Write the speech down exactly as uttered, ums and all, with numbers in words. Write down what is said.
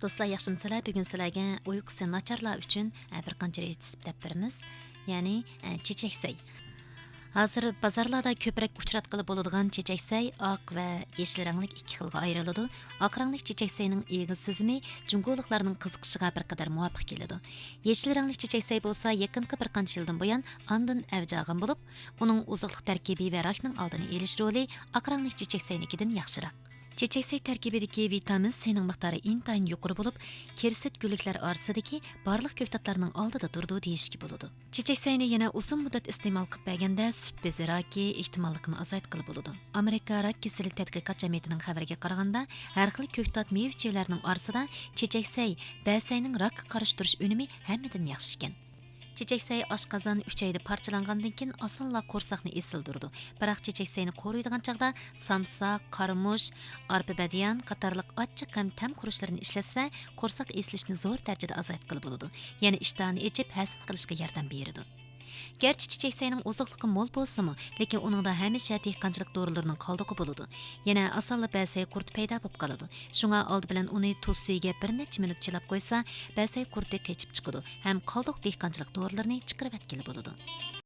دوستلار، ياخشىمۇسىلەر؟ بۈگۈن سىلەرگە ئۇيقۇسى ناچارلار ئۈچۈن، ئە، بىر قانچە رېتسېپت دەپ بېرىمىز. يەنى، ئە، چېچەكسەي. ھازىر بازارلاردا كۆپرەك ئۇچراتقىلى بولىدىغان چېچەكسەي ئاق ۋە يېشىل رەڭلىك ئىككى خىلغا ئايرىلىدۇ. ئاق رەڭلىك چېچەكسەينىڭ ئېغىز سىزىمى جۇڭگولۇقلارنىڭ قىزىقىشىغا بىر قەدەر مۇۋاپىق كېلىدۇ. يېشىل رەڭلىك چېچەكسەي بولسا يېقىنقى بىر قانچە يىلدىن بۇيان ئاندىن ئەۋج ئالغان بولۇپ، ئۇنىڭ ئوزۇقلۇق تەركىبى ۋە راكنىڭ ئالدىنى ئېلىش رولى ئاق رەڭلىك چېچەكسەينىڭكىدىن ياخشىراق. چېچەكسەي تەركىبىدىكى ۋىتامىن سىنىڭ مىقدارى ئىنتايىن يۇقىرى بولۇپ، كىرسىت گۈللۈكلەر ئارىسىدىكى بارلىق كۆكتاتلارنىڭ ئالدىدا تۇرىدۇ دېيىشكە بولىدۇ. چېچەكسەينى يەنە ئۇزۇن مۇددەت ئىستېمال قىلىپ بەرگەندە سۈت بېزى راكى ئېھتىماللىقىنى ئازايتقىلى بولىدۇ. ئامېرىكا راك كېسىلى تەتقىقات جەمئىيىتىنىڭ خەۋىرىگە قارىغاندا، ھەر خىل كۆكتات مېۋە چىۋىلەرنىڭ ئارىسىدا چېچەكسەي، بەسەينىڭ راكقا قارشى تۇرۇش ئۈنۈمى ھەممىدىن ياخشى ئىكەن. چېچەكسەي ئاشقازان، ئۈچەيدە پارچىلانغاندىن كېيىن ئاسانلا قورساقنى ئېسىلدۇرىدۇ. بىراق چېچەكسەينى قورۇيدىغان چاغدا سامساق، قارىمۇش، ئارپا بەدىيان قاتارلىق ئاچچىق ھەم تەم خۇرۇچلىرىنى ئىشلەتسە، قورساق ئېسىلىشنى زور دەرىجىدە ئازايتقىلى بولىدۇ. يەنە ئىشتىھانى ئېچىپ، ھەزىم قىلىشقا ياردەم بېرىدۇ. گەرچە چېچەكسەينىڭ ئوزۇقلۇقى مول بولسىمۇ، لېكىن ئۇنىڭدا ھەمىشە دېھقانچىلىق دورىلىرىنىڭ قالدۇقى بولىدۇ. يەنە ئاسانلا بەسەي قۇرتى پەيدا بولۇپ قالىدۇ. شۇڭا ئالدى بىلەن ئۇنى تۇز سۈيىگە بىر نەچچە مىنۇت چىلاپ قويسا، بەسەي قۇرتى قېچىپ چىقىدۇ ھەم قالدۇق دېھقانچىلىق دورىلىرىنى چىقىرىۋەتكىلى بولىدۇ.